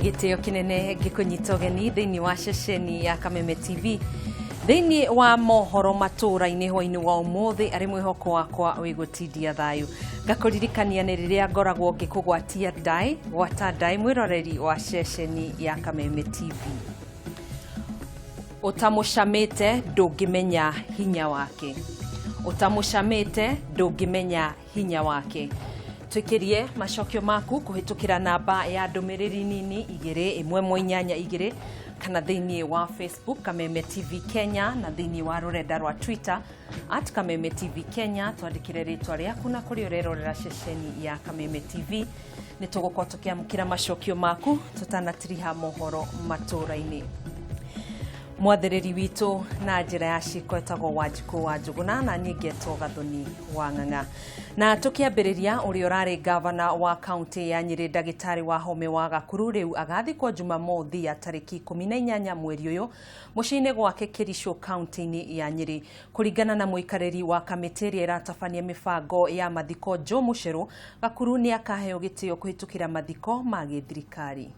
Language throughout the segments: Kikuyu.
Gĩtĩo kĩnene ngĩkũnyita ũgeni thĩinĩ wa ceceni ya Kameme TV thĩinĩ wa mohoro matũũra-inĩ hwainĩ wa ũmũthĩ, arĩ mwĩhoko wakwa wĩgũtindia thayũ. Ngakũririkania nĩ rĩrĩa ngoragwo ngĩkũgwatia ndaĩ gwata ndaĩ, mwĩroreri wa ceceni ya Kameme TV. Ũtamũcamĩte ndũngĩmenya hinya wake, ũtamũcamĩte ndũngĩmenya hinya wake. Twĩkĩrie macokio maku kũhĩtũkĩra namba ya ndũmĩrĩri nini 21882 kana thĩinĩ wa Facebook Kameme TV Kenya na thĩinĩ wa rũrenda rwa Twitter @KamemeTVKenya. Twandĩkĩre rĩtwa rĩaku na kũrĩa ũrerorera ceceni ya Kameme TV. Nĩ tũgũkorwo tũkĩamũkĩra macokio maku tũtanatiriha mohoro matũũra-inĩ. Mwathĩrĩri witũ na njĩra ya ciko etagwo Wanjikũ wa Njũgũna, na niĩ ngetwo Gathoni wa Ng'ang'a. Na tũkĩambĩrĩria, ũrĩa ũrarĩ gavana wa kaunti ya Nyĩrĩ, ndagĩtarĩ Wahome wa Gakuru, rĩu agathikwo Jumamothi ya tarĩki 18 mweri ũyũ mũciĩ-inĩ gwake Kĩricũ, kaunti-inĩ ya Nyĩrĩ. Kũringana na mũikarĩri wa kamĩtĩ ĩrĩa ĩratabania mĩbango ya mathiko, Joe Mucheru, Gakuru nĩ akaheo gĩtĩo kũhĩtũkĩra mathiko ma gĩthirikari.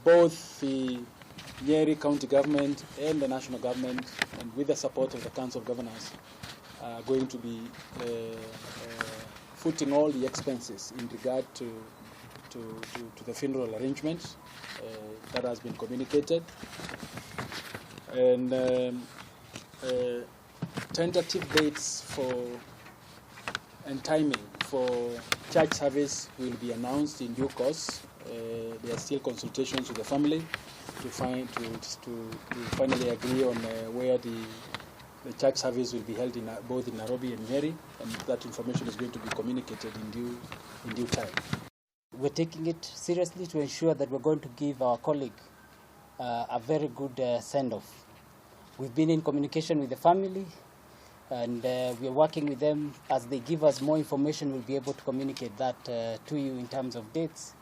Both the Nyeri County government and the national government, and with the support of the Council of Governors, are going to be footing all the expenses in regard to the funeral arrangements that has been communicated. And tentative dates for and timing for church service will be announced in due course. There are still consultations with the family to find to finally agree on where the church service will be held in both in Nairobi and Nyeri, and that information is going to be communicated in due time. We're taking it seriously to ensure that we're going to give our colleague a very good send-off. We've been in communication with the family and we're working with them. As they give us more information, we'll be able to communicate that to you in terms of dates.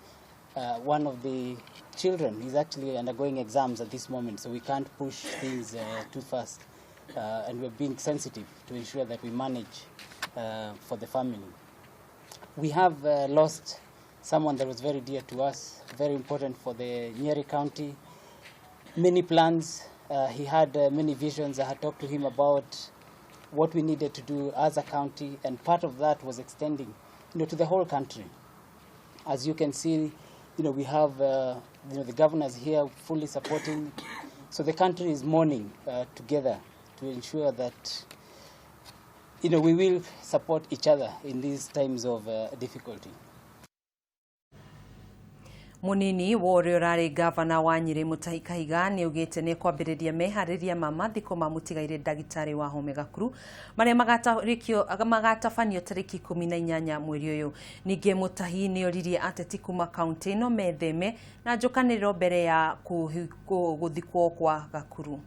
One of the children is actually undergoing exams at this moment, so we can't push things too fast. And we're being sensitive to ensure that we manage for the family. We have lost someone that was very dear to us, very important for the Nyeri County. Many plans, he had many visions. I had talked to him about what we needed to do as a county, and part of that was extending to the whole country. As you can see, we have the governors here fully supporting. So the country is mourning together to ensure that we will support each other in these times of difficulty. Munini wa ũrĩa ũrarĩ gavana wa Nyĩrĩ, Mutahi Kahiga, nĩ augĩte nĩ kwambĩrĩria meharĩria ma mathiko ma mũtigairĩ ndagĩtarĩ Wahome Gakuru marĩa magatabanio tarĩki 18 mweri ũyũ. Ningĩ Mutahi nĩ oririe ateti kuma kaunti ĩno metheme na njũkanĩrĩro mbere ya gũthikwo kwa Gakuru.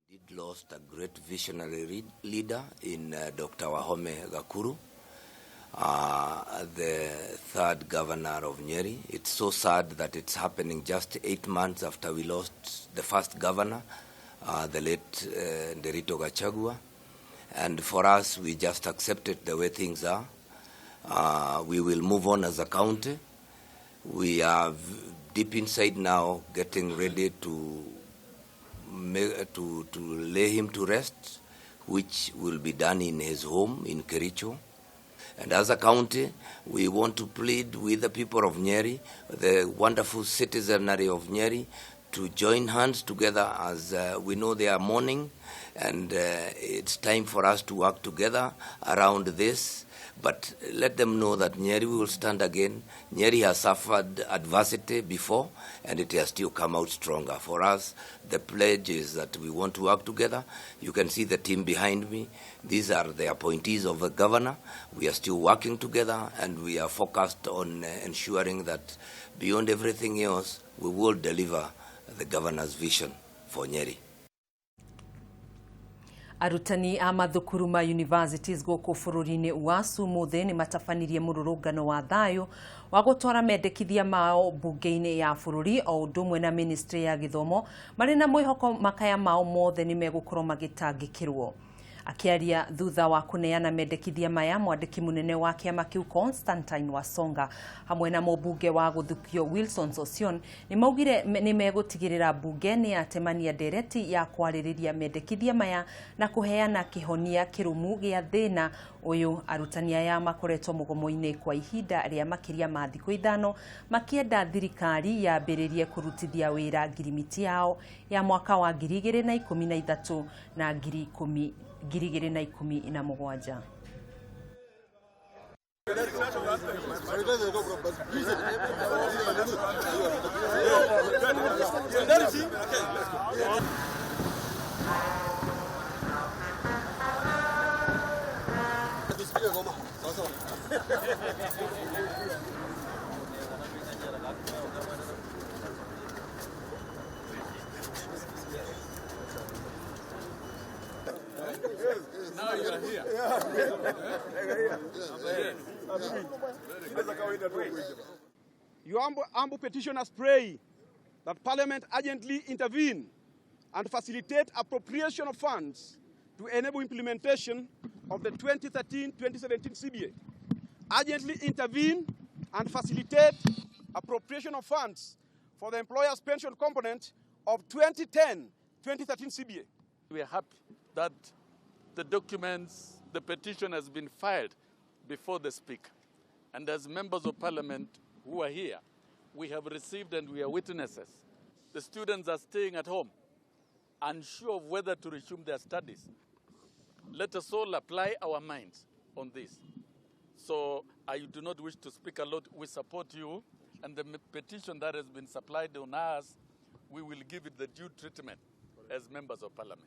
Indeed lost a great visionary leader in Dr. Wahome Gakuru, the third governor of Nyeri. It's so sad that it's happening just 8 months after we lost the first governor, the late Nderitu Gachagua. And for us, we just accept it the way things are. We will move on as a county. We are deep inside now, getting ready to lay him to rest, which will be done in his home in Kericho. And as a county, we want to plead with the people of Nyeri, the wonderful citizenry of Nyeri, to join hands together as we know they are mourning, and it's time for us to work together around this. But let them know that Nyeri will stand again. Nyeri has suffered adversity before, and it has still come out stronger. For us, the pledge is that we want to work together. You can see the team behind me. These are the appointees of the governor. We are still working together, and we are focused on ensuring that beyond everything else, we will deliver the governor's vision for Nyeri. Arutani a mathukuru ma universities gũkũ bũrũri-inĩ UASU mũthĩ nĩ matabanirie mũrũrũngano wa thayũ wa gũtwara mendekithia mao mbunge-inĩ ya bũrũri o ũndũ ũmwe na ministry ya gĩthomo, marĩ na mwĩhoko makaya mao mothe nĩ megũkorwo magĩtangĩkĩrwo. Akiaria thutha wa kuneana mendekithia maya, mwandiki munene wa kiama kiu Constantine Wasonga hamwe na mũmbunge wa Gũthukio Wilson Sossion nĩ maugire nĩ megũtigĩrĩra mbunge nĩ yatemania ndereti ya kwarĩrĩria mendekithia maya na kũheana kĩhonia kĩrũmu gĩa thĩna ũyũ. Arutani aya makoretwo mũgomo-inĩ kwa ihinda rĩa makĩria ma thikũ 5 makĩenda thirikari yambĩrĩrie kũrutithia wĩra ngirimiti yao ya mwaka wa 2013 na 2017. Now you are here. Your humble petitioners pray that Parliament urgently intervene and facilitate appropriation of funds to enable implementation of the 2013-2017 CBA. Urgently intervene and facilitate appropriation of funds for the employer's pension component of 2010-2013 CBA. We are happy that the documents, the petition has been filed before the Speaker. And as members of Parliament who are here, we have received and we are witnesses. The students are staying at home, unsure of whether to resume their studies. Let us all apply our minds on this. So I do not wish to speak a lot. We support you, and the petition that has been supplied on us, we will give it the due treatment as members of Parliament.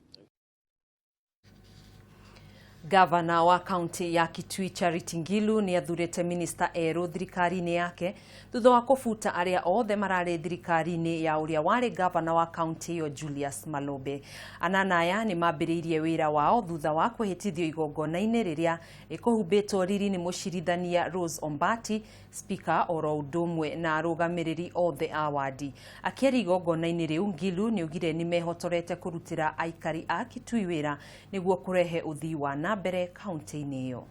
Gavana wa kaunti ya Kitui Charity Ngilu ni athurite minista erũ thirikari-inĩ yake thutha wa kũbuta arĩa othe mararĩ thirikari-inĩ ya ũrĩa warĩ gavana wa kaunti ĩyo Julius Malobe. Anana aya nĩ mambĩrĩirie wĩra wao thutha wa kwĩhĩtithio igongona-inĩ rĩrĩa rĩkũhumbĩtwo riri nĩ mũcirithania Rose Ombati, Speaker oro ũndũ ũmwe na arũgamĩrĩri othe a wadi. Akĩaria igongona-inĩ rĩu, Ngilu nĩ augire nĩ mehotorete kũrutĩra aikari a Kitui wĩra nĩguo kũrehe ũthii wa na mbere kaunti-inĩ ĩyo.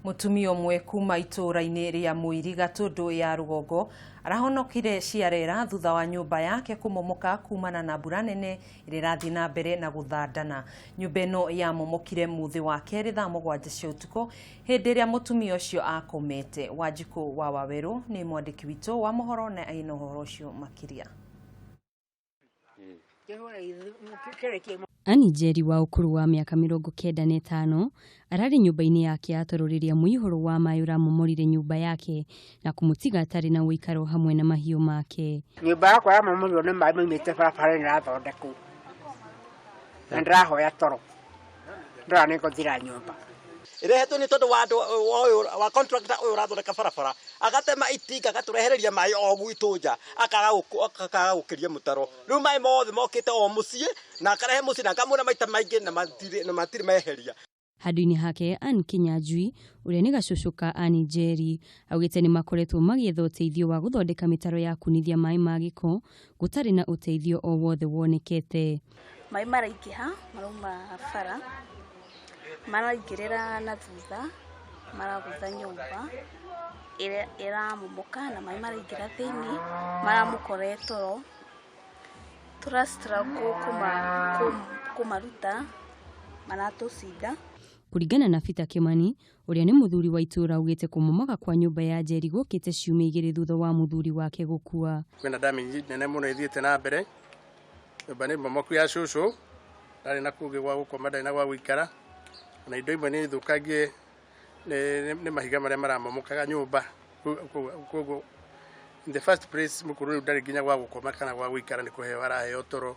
Mutumia ũmwe kuma itũũra-inĩ rĩa Mũiri Gatũndũ ya rũgongo arahonokire ciarera thutha wa nyũmba yake kũmomoka kumana na mbura nene ĩrĩa ĩrathiĩ na mbere na gũthandana. Nyũmba ĩno yamomokire mũthĩ wa kerĩ thaa 7 cia ũtukũ hĩndĩ ĩrĩa mũtumia ũcio akomete. Wanjikũ wa Wawerũ nĩ mwandĩki witũ wa mohoro na ĩna ũhoro ũcio makĩria. Annie Njeri wa ũkũrũ wa mĩaka 95 ararĩ nyũmba-inĩ yake ya toro rĩrĩa mũihũro wa maĩ ũramomorire nyũmba yake na kũmũtiga atarĩ na ũikaro hamwe na mahiũ make. Nyũmba yakwa yamomorirwo nĩ maĩ maumĩte barabara-inĩ ĩrathondekwo na ndĩrahoya toro ndĩrona nĩ ngũthira nyũmba. Irehetwo nĩ tondũ wa andũ wa contractor ũyũ ũrathondeka barabara agatema itinga agatũrehereria maĩ o gwitũ nja akaga gũkĩria mũtaro. Rĩu maĩ mothe mokĩte o mũciĩ na akarehe mũciĩ na akamũra maita maingĩ na matirĩ meheria. Handũ-inĩ hake Ann Kinyanjui ũrĩa nĩ gacũcũ ka Annie Njeri augĩte nĩ makoretwo magĩetha ũteithio wa gũthondeka mĩtaro ya kunithia maĩ ma gĩko gũtarĩ na ũteithio o wothe wonekete. Maĩ maraingĩha marauma bara maraingĩrĩra na thutha maragũtha nyũmba ĩramomoka na maĩ maraingĩra thĩinĩ maramũkora toro tũra struggle kũmaruta maratũcinda. Kũringana na Peter Kimani ũrĩa nĩ mũthuri wa itũũra augĩte kũmomoka kwa nyũmba ya Njeri gũkĩte ciumia 2 thutha wa mũthuri wake gũkua. Kwĩna damage nene mũno ĩthiĩte na mbere, nyũmba nĩ momoku ya cũcũ, ndarĩ na kũngĩ gwa gũkoma, ndarĩ na gwa gũikara, na indo imwe nĩ thũkangie Nĩ mahiga marĩa maramomokaga nyũmba. Koguo in the first place mũkũrũ rĩu ndarĩ nginya gwa gũkoma kana gwa gũikara, nĩ kũheo araheo toro.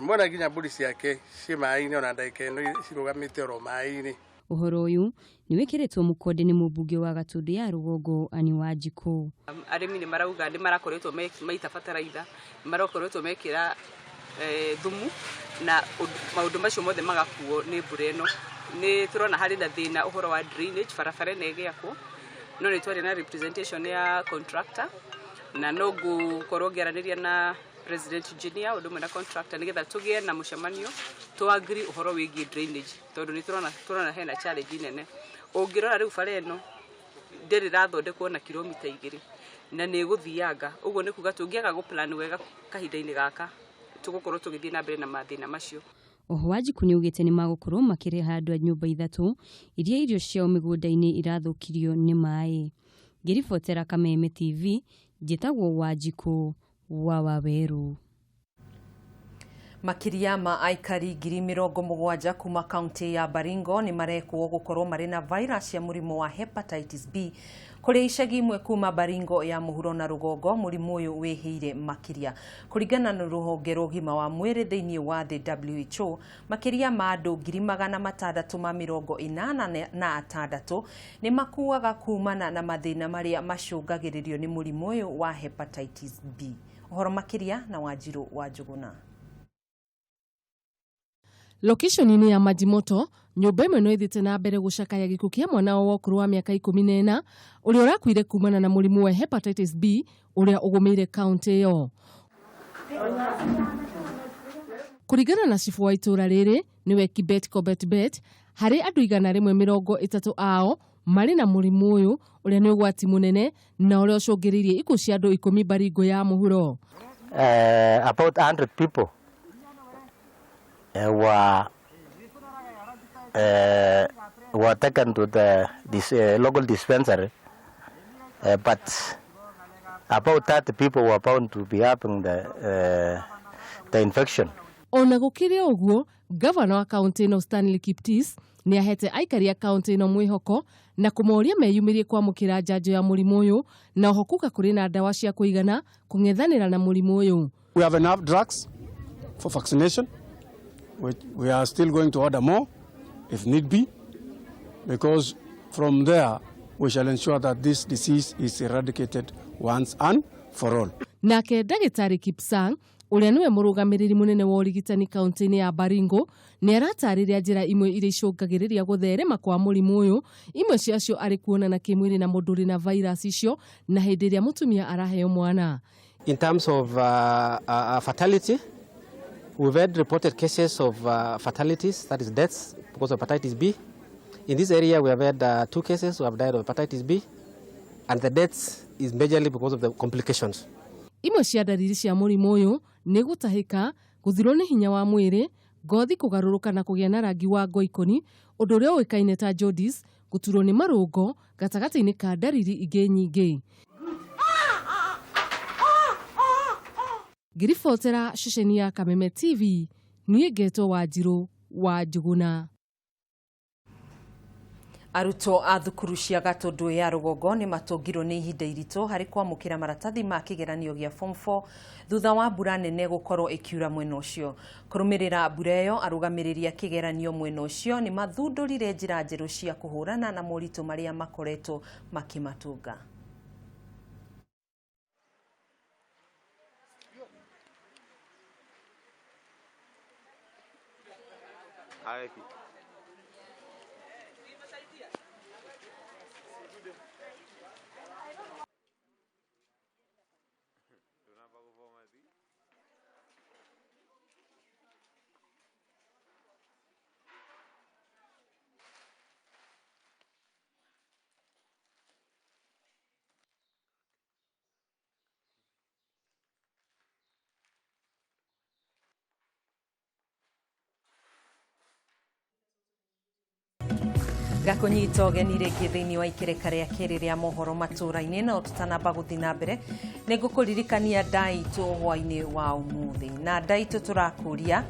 Mwana nginya mbũri ciake ciĩ maĩ-inĩ, ona ndagĩka ĩno cirũgamĩte oro maĩ-inĩ. Ũhoro ũyũ nĩ wĩkĩrĩtwo mũkonde nĩ mũmbunge wa Gatũndũ ya Rũgongo Anne Wanjikũ. Arĩmi nĩ marauga nĩ marakoretwo maita bataraitha, nĩ marakoretwo mekĩra thumu na maũndũ macio mothe magakuo nĩ mbura ĩno. Nĩ tũrona harĩ na thĩna ũhoro wa drainage, barabara ĩno ĩgĩakwo, no nĩ twarĩ na representation ya contractor na no ngũkorwo ngĩaranĩria na president engineer ũndũ ũmwe na contractor nĩgetha tũgĩe na mũcemanio tũ agree ũhoro wĩgiĩ drainage, tondũ nĩ tũrona hena challenge nene. Ũngĩrora rĩu bara ĩno ndĩrĩ ĩrathondekwo na kilomita 2 na nĩ ĩgũthianga, ũguo nĩ kuga tũngĩaga gũ plan wega kahinda-inĩ gaka tũgũkorwo tũgĩthiĩ na mbere na mathĩna macio. Oho Wanjikũ nĩaugĩte nĩmagũkorwo makĩrĩha andũ a nyũmba 3 iria irio ciao mĩgũnda-inĩ irathũkirio nĩ maĩ. Ngĩribotera Kameme TV, njĩtagwo Wanjikũ wa Wawerũ. Makĩria ma aikari 70,000 kuma kaunti ya Baringo nĩ marekwo gũkorwo marĩ na virus ya mũrimũ wa hepatitis B. Kũrĩ icagi imwe kuma Baringo ya mũhuro na rũgongo mũrimũ ũyũ wĩhĩire makĩria. Kũringana na rũhonge rwa ũgima wa mwĩrĩ thĩinĩ wa thĩ WHO, makĩria ma andũ 686,000 nĩ makuaga kumana na mathĩna marĩa macũngagĩrĩrio nĩ mũrimũ ũyũ wa hepatitis B. Ũhoro makĩria na Wanjirũ wa Njũgũna. Lokeshoni-inĩ ya Majimoto, nyũmba ĩmwe no ĩthiĩte na mbere gũcakaya gĩkuũ kĩa mwana wa ũkũrũ wa mĩaka 14 ũrĩa ũrakuire kumana na mũrimũ wa hepatitis B ũrĩa ũgũmĩire kaunti ĩyo. Kũringana na cibũ wa itũũra rĩrĩ nĩwe Kibet Kobet Bet, harĩ andũ 130 ao marĩ na mũrimũ ũyũ ũrĩa nĩ ũgwati mũnene na ũrĩa ũcũngĩrĩirie ikuũ cia andũ 10 Baringo ya mũhuro. About 100 people were taken to the local dispensary, but about 30 people were found to be having the infection. Ona gũkĩrĩ ũguo, gavana wa kaunti ĩno Stanley Kiptis nĩ ahete aikari a kaunti ĩno mwĩhoko na kũmoria meyumĩrie kwamũkĩra njanjo ya mũrimũ ũyũ na oho kuga kũrĩ na ndawa cia kũigana kũng'ethanĩra na mũrimũ ũyũ. We have enough drugs for vaccination. We are still going to order more if need be, because from there we shall ensure that this disease is eradicated once and for all. Nake ndagĩtarĩ Kipsang ũrĩa nĩwe mũrũgamĩrĩri mũnene wa ũrigitani kaunti-inĩ ya Baringo nĩ aratarĩria njĩra imwe iria icũngagĩrĩria gũtherema kwa mũrimũ ũyũ, imwe ciacio arĩ kuonana kĩmwĩrĩ na mũndũ ũrĩ na virus icio na hĩndĩ ĩrĩa mũtumia araheo mwana. In terms of fatality, we've had reported cases of fatalities, that is deaths, because of hepatitis B. In this area, we have had 2 cases who have died of hepatitis B, and the deaths is majorly because of the complications. Imwe cia ndariri cia mũrimũ ũyũ nĩ gũtahĩka, gũthirwo nĩ hinya wa mwĩrĩ, ngothi kũgarũrũka na kũgĩa na rangi wa ngoikoni, ũndũ ũrĩa ũĩkaine ta jaundice, gũturwo nĩ marũngo gatagatĩ-inĩ ka ndariri ingĩ nyingĩ. Ngĩribotera ceceni ya Kameme TV, niĩ ngetwo Wanjirũ wa Njũgũna. Arutwo a thukuru cia Gatũndũ ya Rũgongo nĩ matũngirwo nĩ ihinda iritũ harĩ kwamũkĩra maratathi ma kĩgeranio gĩa form 4 thutha wa mbura nene gũkorwo ĩkiura mwena ũcio. Kũrũmĩrĩra mbura ĩyo, arũgamĩrĩri a kĩgeranio mwena ũcio nĩ mathundũrire njĩra njerũ cia kũhũrana na moritũ marĩa makoretwo makĩmatũnga. Gakunyita ũgeni rĩngĩ thĩinĩ wa ikereka rĩa kerĩ rĩa mohoro matũũra-inĩ, no tũtanamba gũthiĩ na mbere nĩ ngũkũririkania ndaitũ hwaĩ-inĩ wa ũmũthĩ. Na ndaitũ tũrakũria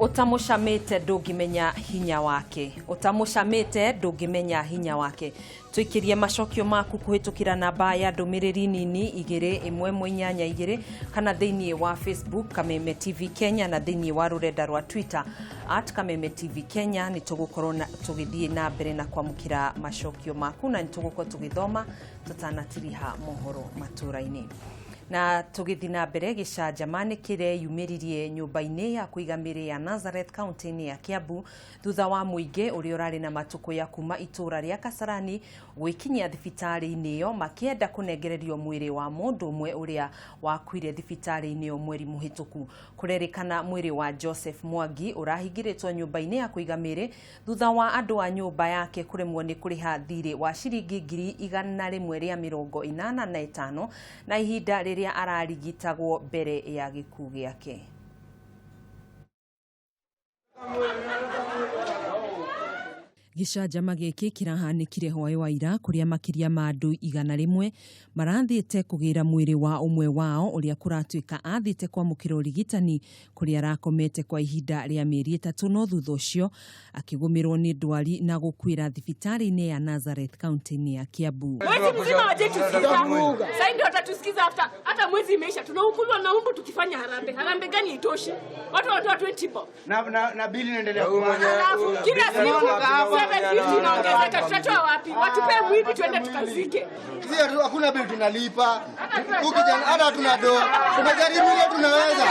Utamucamite ndungimenya hinya wake, utamucamite ndungimenya hinya wake. Twikirie macokio maku kuhitukira namba ya ndumiriri nini 21882 kana thiini wa Facebook Kameme TV Kenya na thiini wa rurenda rwa Twitter @Kameme TV Kenya. Ni tugukorwo tugithie na mbere na kwamukira macokio maku na nitugukorwo tugithoma tutanatiriha mohoro matura-ini. Na tugithi na mbere, gicanjama nĩ kĩreyumĩririe nyũmba-inĩ ya kũiga mĩrĩ ya Nazareth kaunti-inĩ ya Kiambu thutha wa mũingĩ ũrĩa ũrarĩ na matũkũya kuma itũra rĩa Kasarani gwĩkinyia thibitarĩ-inĩ ĩyo makĩenda kũnengererio mwĩrĩ wa mũndũ ũmwe ũrĩa wakuire thibitarĩ-inĩ ĩyo mweri mũhĩtũku. Kũrerĩkana mwĩrĩ wa Joseph Mwangi ũrahingĩrĩtwo nyũmba-inĩ ya kũiga mĩrĩ thutha wa andũ a nyũmba yake kũremwo nĩ kũrĩha thirĩ wa ciringi 185,000 na ihinda rĩrĩa ararigitagwo mbere ya gĩkuũ gĩake. Gĩcanjama gĩkĩ kĩrahanĩkire hwaĩ wa ira kũrĩa makĩria ma andũ 100 marathiĩte kũgĩra mwĩrĩ wa ũmwe wao ũrĩa kũratuĩka athiĩte kwamũkĩra ũrigitani kũrĩa arakomete kwa ihinda rĩa mĩeri 3, no thutha ũcio akĩgũmĩrwo nĩ ndwari na gũkuĩra thibitarĩ-inĩ ya Nazareth kaunti-inĩ ya Kiambu. Mwezi mzima hawajatusikiza. Sasa ndio watatusikiza after hata mwezi imeisha. Tunahukumiwa na umbu tukifanya harambee. Harambee gani itoshi? Watu wanatoa 20 bob. Na bili inaendelea kupanda. Alafu kila siku 750 inaongezeka, tutatoa wapi? Watupe mwili tuende tukazike. Sisi hakuna bili tunalipa. Ukijana hata tunado. Tumejaribu ile tunaweza.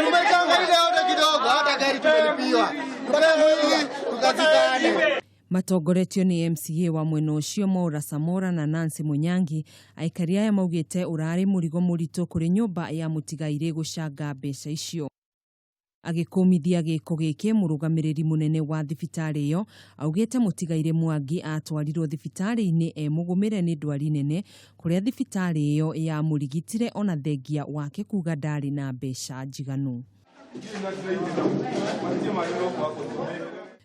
Tumechanga ile yote kidogo, hata gari tumelipiwa. Tupe mwili tukazikane. Matongoretio ni MCA wa mwena ũcio Maura Samora na Nancy Munyangi, aikari aya maugĩte ũrarĩ mũrigo mũritũ kũrĩ nyũmba ya mũtigairĩ gũcanga mbeca icio. Agĩkũmithia gĩko gĩkĩ, mũrũgamĩrĩri mũnene wa thibitarĩ ĩyo augĩte mũtigairĩ Mwangi atwarirwo thibitarĩ-inĩ e mũgũmĩre nĩ ndwari nene kũrĩa thibitarĩ ĩyo yamũrigitire ona thengia wake kuga ndarĩ na mbeca njiganu.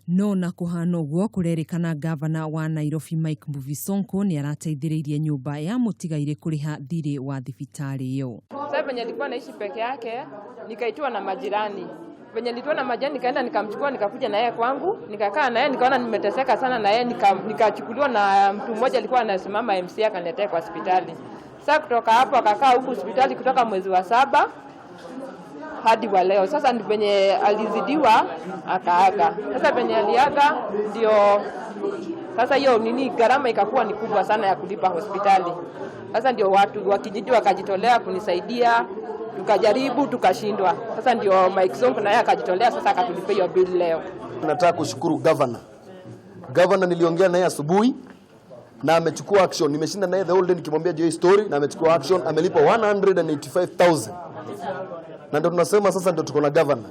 No na kuhana ũguo, kũrerĩkana gavana wa Nairobi Mike Mbuvi Sonko nĩ arateithĩrĩirie nyũmba ya mũtigairĩ kũrĩha thirĩ wa thibitarĩ ĩyo. Sasa venye alikuwa naishi peke yake, nikaitwa na majirani. Venye nilitoa na majirani, nikaenda nikamchukua, nikakuja na yeye kwangu, nikakaa na yeye, nikaona nimeteseka sana na yeye, nikachukuliwa na mtu mmoja alikuwa anasimama MC akaniletea kwa hospitali. Sasa kutoka hapo akakaa huku hospitali kutoka mwezi wa 7 hadi wa leo. Sasa ni venye alizidiwa akaaga. Sasa venye aliaga ndio sasa hiyo nini gharama ikakuwa ni kubwa sana ya kulipa hospitali. Sasa ndio watu wa kijiji wakajitolea kunisaidia, tukajaribu tukashindwa. Sasa ndio Mike Sonko naye akajitolea, sasa akatulipia hiyo bill leo. Nataka kushukuru governor. Governor niliongea naye asubuhi na amechukua action. Nimeshinda naye the whole day nikimwambia hiyo story na amechukua action, amelipa 185,000. Na ndio tunasema sasa ndio tuko na governor.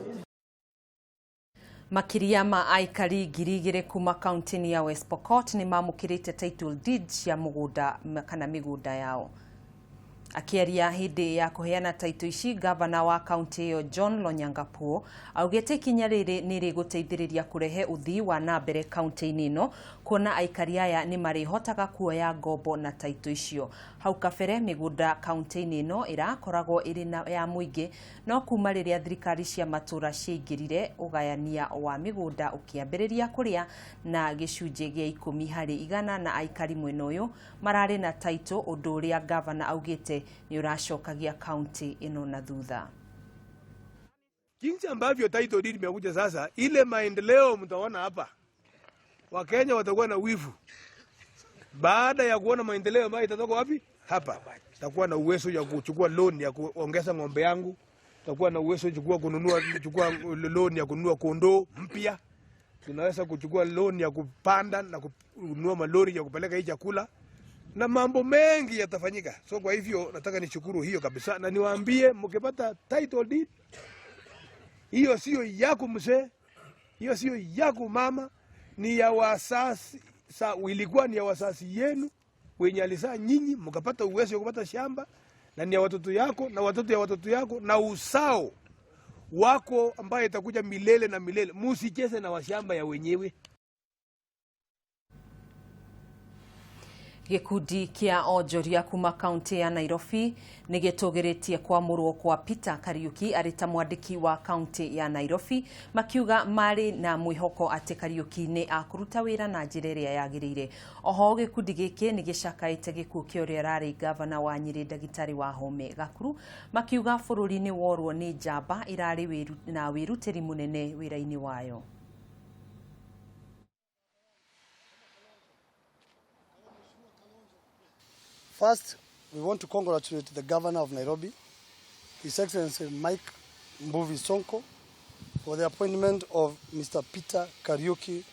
Makiria ma aikari 2,000 kuma kaunti ya West Pokot ni mamukirite title deed cia mugunda kana migunda yao. Akiaria hindi ya kuheana title ici, gavana wa kaunti iyo John Lonyangapuo augite ikinya riri ni riguteithiriria kurehe uthii wa na mbere kaunti-inĩ ĩno, kuona aikari aya ni marihotaga kuoya ngombo na title icio. Hau kabere migunda kaunti-inĩ ĩno ĩrakoragwo ĩrĩ na ya mũingĩ, no kuma rĩrĩa thirikari cia matũra ciaingĩrire ũgayania wa mĩgũnda ũkĩambĩrĩria kũrĩa na gĩcunjĩ gĩa 10 harĩ 100 na aikari mwena ũyũ mararĩ na title, ũndũ ũrĩa gavana augĩte ni ũracokagia kaunti ĩno na thutha. Jinsi ambavyo title deed imekuja sasa, ile maendeleo mtaona hapa, Wakenya watakuwa na wivu baada ya kuona maendeleo ambayo itatoka wapi hapa. Takuwa na uwezo ya kuchukua loan ya kuongeza ng'ombe yangu, takuwa na uwezo ya kununua loan ya kununua kondoo mpya, tunaweza kuchukua loan ya kupanda na kununua malori ya kupeleka hii chakula na mambo mengi yatafanyika. So kwa hivyo nataka nishukuru hiyo kabisa na niwaambie, mkipata title deed hiyo sio yako mzee, hiyo sio yako mama, ni ya wasasi. Ilikuwa ni ya wasasi yenu wenye alizaa nyinyi, mkapata uwezo wa kupata shamba, na ni ya watoto yako na watoto ya watoto yako na usao wako ambaye itakuja milele na milele. Musicheze na washamba ya wenyewe. Gĩkundi kĩa onjoria kuma kaunti ya Nairobi nĩ gĩtũgĩrĩtie kwamũrwo kwa Peter Kariuki arĩ ta mwandĩki wa kaunti ya Nairobi, makiuga marĩ na mwĩhoko atĩ Kariuki nĩ akũruta wĩra na njĩra ĩrĩa yagĩrĩire. Oho gĩkundi gĩkĩ nĩ gĩcakaĩte gĩkuũ kĩa ũrĩa ũrarĩ gavana wa Nyĩrĩ ndagĩtarĩ Wahome Gakuru, makiuga bũrũri nĩ worwo nĩ njamba ĩrarĩ na wĩrutĩri mũnene wĩra-inĩ wayo. First, we want to congratulate the governor of Nairobi, His Excellency Mike Mbuvi Sonko, for the appointment of Mr. Peter Kariuki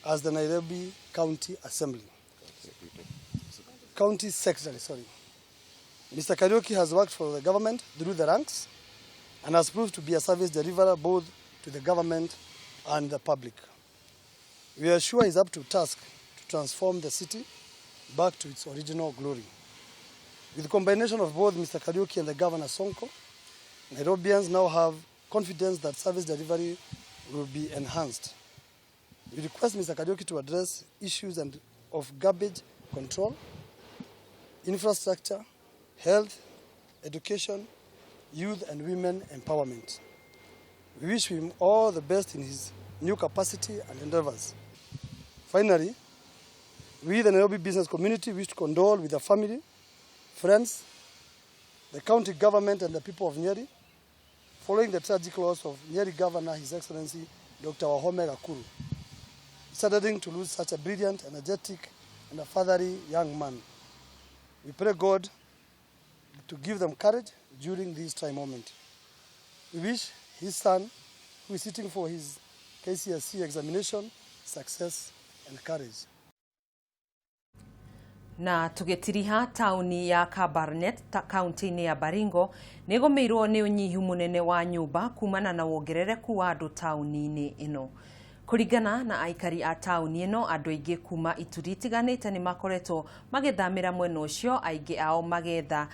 as the Nairobi County Assembly. County Secretary, sorry. Mr. Kariuki has worked for the government through the ranks and has proved to be a service deliverer both to the government and the public. We are sure he's up to task to transform the city back to its original glory. With the combination of both Mr. Kariuki and the Governor Sonko, Nairobians now have confidence that service delivery will be enhanced. We request Mr. Kariuki to address issues of garbage control, infrastructure, health, education, youth and women empowerment. We wish him all the best in his new capacity and endeavors. Finally, we, the Nairobi business community, wish to condole with the family, friends, the county government and the people of Nyeri, following the tragic loss of Nyeri Governor, His Excellency Dr. Wahome Gakuru. It's saddening to lose such a brilliant, energetic, and a fatherly young man. We pray God to give them courage during this trying moment. We wish his son, who is sitting for his KCSE examination, success and courage. Na tugitiriha tauni ya Kabarnet kaunti-inĩ ya Baringo nĩgũmĩirwo nĩ ũnyihu mũnene wa nyũmba kumana na wongerereku wa andũ tauni-inĩ ĩno. Kũringana na aikari a tauni ĩno, andũ aingĩ kuma ituri itiganĩte nĩ makoretwo magĩthamĩra mwena ũcio, aingĩ ao magetha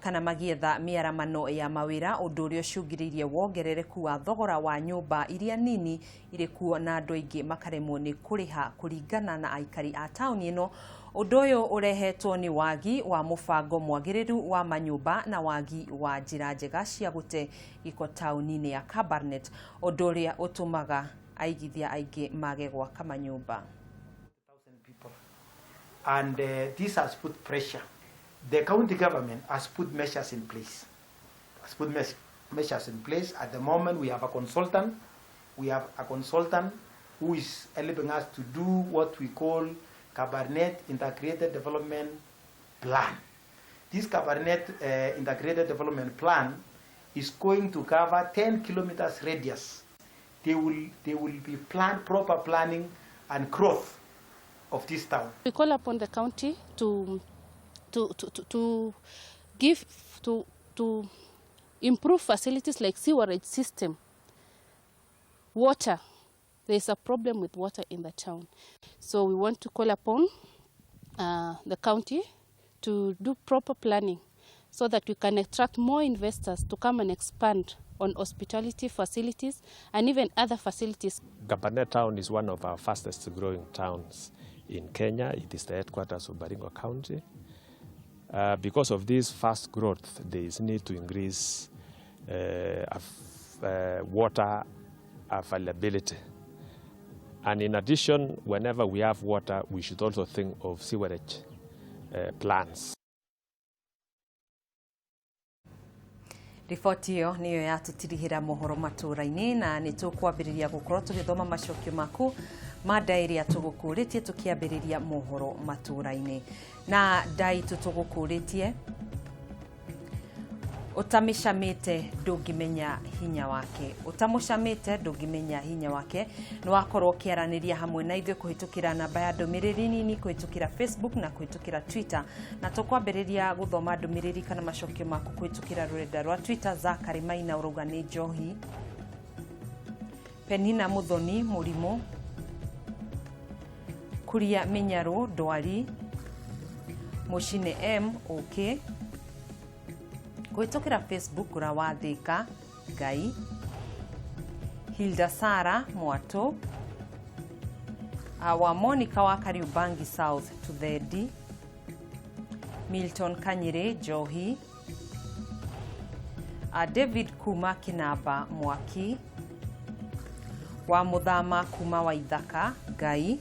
kana magĩetha mĩaramano ya mawĩra, ũndũ ũrĩa ũcũngĩrĩirie wongerereku wa thogora wa nyũmba iria nini irĩ kuo na andũ aingĩ makaremwo nĩ kũrĩha. Kũringana na aikari a tauni ĩno, ũndũ ũyũ ũrehetwo nĩ wagi wa mũbango mwagĩrĩru wa manyũmba na wagi wa njĩra njega cia gũte gĩko tauni-inĩ ya Kabarnet, ũndũ ũrĩa ũtũmaga aigithia aingĩ mage gwaka manyũmba. And this has put pressure. The county government has put measures in place. Has put measures in place. At the moment, we have a consultant. We have a consultant who is helping us to do what we call Kabarnet Integrated Development Plan. This Kabarnet Integrated Development Plan is going to cover 10 kilometers radius. There will be proper planning and growth of this town. We call upon the county to give to improve facilities like sewerage system, water. There is a problem with water in the town. So we want to call upon the county to do proper planning so that we can attract more investors to come and expand on hospitality facilities and even other facilities. Kabarnet town is one of our fastest growing towns in Kenya. It is the headquarters of Baringo County. Because of this fast growth, there is need to increase water availability. And in addition, whenever we have water, we should also think of sewerage plants. Riboti ĩyo nĩyo yatũtirihĩra mohoro matũũra-inĩ, na nĩ tũkwambĩrĩria gũkorwo tũgĩthoma macokio maku ma ndai ĩrĩa tũgũkũrĩtie tũkĩambĩrĩria mohoro matũũra-inĩ. Na ndai itũ tũgũkũrĩtie, ũtamĩcamĩte ndũngĩmenya hinya wake, ũtamũcamĩte ndũngĩmenya hinya wake. Nĩ wakorwo ũkĩaranĩria hamwe na ithuĩ kũhĩtũkĩra namba ya ndũmĩrĩri nini, kũhĩtũkĩra Facebook na kũhĩtũkĩra Twitter, na tũkwambĩrĩria gũthoma ndũmĩrĩri kana macokio maku kũhĩtũkĩra rũrenda rwa Twitter. Zakari Maina ũrauga nĩ njohi, Penina Muthoni mũrimũ, Kuria Mĩnyarũ ndwari, Mũcine M ũkĩ, kũhĩtũkĩra Facebook ũra wa Thĩka Ngai, Hilda Sara Mwatũ, wa Monica wa Kariubangi South Tuthendi, Milton Kanyiri Njohi, David kuma Kinamba Mwaki, wa Muthama kuma Waithaka Ngai,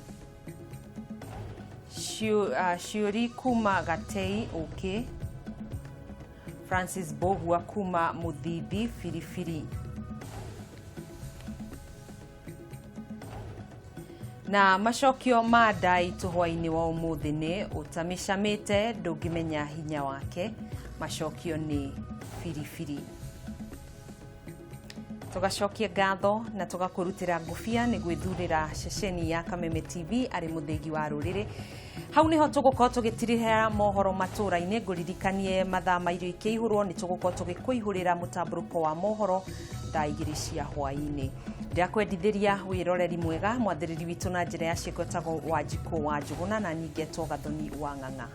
Ciuri kuma Gatei Uki, Francis Bogua kuma Muthithi Biribiri. Na macokio ma ndai tũhwainĩ wa ũmũthĩ nĩ ũtamĩcamĩte ndũngĩmenya hinya wake. Macokio nĩ biribiri. Tũgacokia ngatho na tũgakũrutĩra ngũbia nĩ gwĩthurĩra ceceni ya Kameme TV arĩ mũthĩgi wa rũrĩrĩ. Hau nĩho tũgũkorwo tũgĩtirihĩra mohoro matũra-inĩ. Ngũririkanie mathaa ma irio ikĩihũrwo nĩ tũgũkorwo tũgĩkũihũrĩra mũtambũrũko wa mohoro thaa 2 cia hwaĩ-inĩ. Ndĩrakwendithĩria wĩroreri mwega. Mwathĩrĩri witũ na njĩra ya ciĩko etagwo Wanjikũ wa Njũgũna na ningetwo Gathoni wa Ng'ang'a.